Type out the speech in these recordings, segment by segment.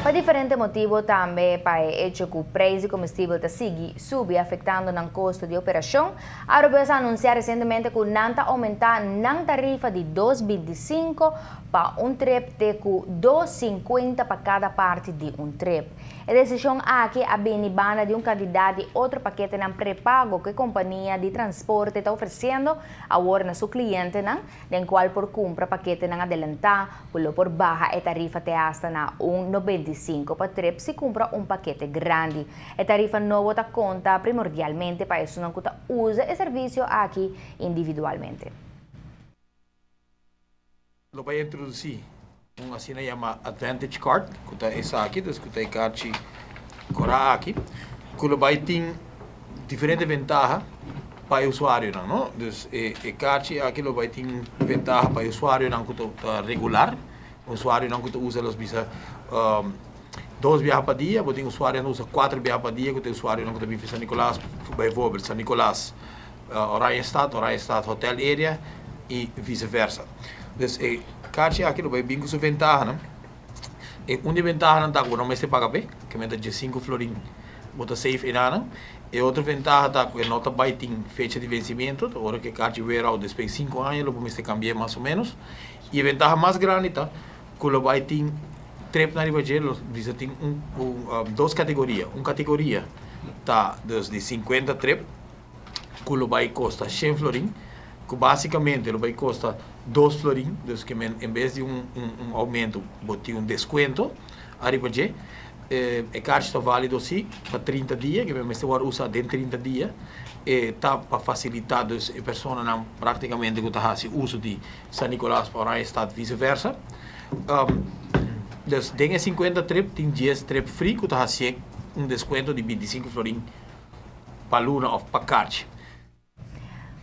Pa diferente motibo, tambe pa e hecho cu prijs di comestibel ta sigui subi, afectando nan costo di operacion, Arubus a anuncia recientemente cu nan ta aumenta nan tarifa di 2,25 pa un trip te cu 2,50 pa cada parti di un trip. E decision aki a bini banda di un cantidad di otro paketenan prepago cu e compania di transporte ta ofreciendo awor na su clientenan, den cual por cumpra paketenan adelanta, cu lo por baha e tarifa te hasta na 1,95 pa trip si cumpra un pakete grandi. E tarifa nobo ta conta primordialmente pa esunnan cu ta usa e servicio aki individualmente. Lo bay introduci un asina yama Advantage Card, cu ta esaki, dus cu ta e kaarchi cora aki, cu lo bay tin diferente ventaha pa e usuarionan, no? Dus e kaarchi aki lo bay tin ventaha pa e usuarionan cu ta regular, usuarionan cu ta usa, los bisa, dos biaha pa dia. Bo tin usuarionan usa cuatro biaha pa dia, cu ta usuarionan cu ta bin San Nicolas, bijvoorbeeld San Nicolas, Oranjestad, Oranjestad Hotel Area y viceversa. Dus e kaarchi aki lo bay bin cu su ventahanan. E un di ventahanan ta cu bo no mester paga p'e, cu ta 15 florin bo ta save enanan. E otro ventaha ta cu e no ta bay tin fecha di vencimento, ora cu e kaarchi wear out despues di 5 aña, lo bo mester cambia mas o menos. Y e ventaha mas grandi ta cu lo bay tin trip na riba dje, lo bisa tin dos categoria. Un categoria ta dus di 50 trip, cu lo bay costa 100 florin, cu basicamente lo bay costa 2 florin, dus cu en bes di un aumento, bo tin un descuento ariba dje. E kaarchi ta valido si pa 30 dia, cu mester usa den 30 dia, e ta pa facilita dus e personanan practicamente cu ta haci uso di San Nicolas pa Oranjestad, viceversa. Dus den 50 trip tin 10 trip free, cu ta haci un descuento di 25 florin pa luna of pa kaarchi.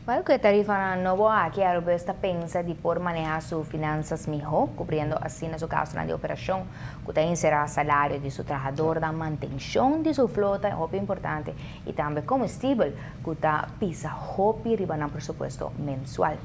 Well, cu e tarifa nobo aki, Arubus ta pensa di por maneha su finanzas miho, cubriendo asina su gasto di operacion, cu ta encera salario di su trahador, di mantencion di su flota, hopi importante, y tambe comestibel, cu ta pisa hopi riba nan presupuesto mensual.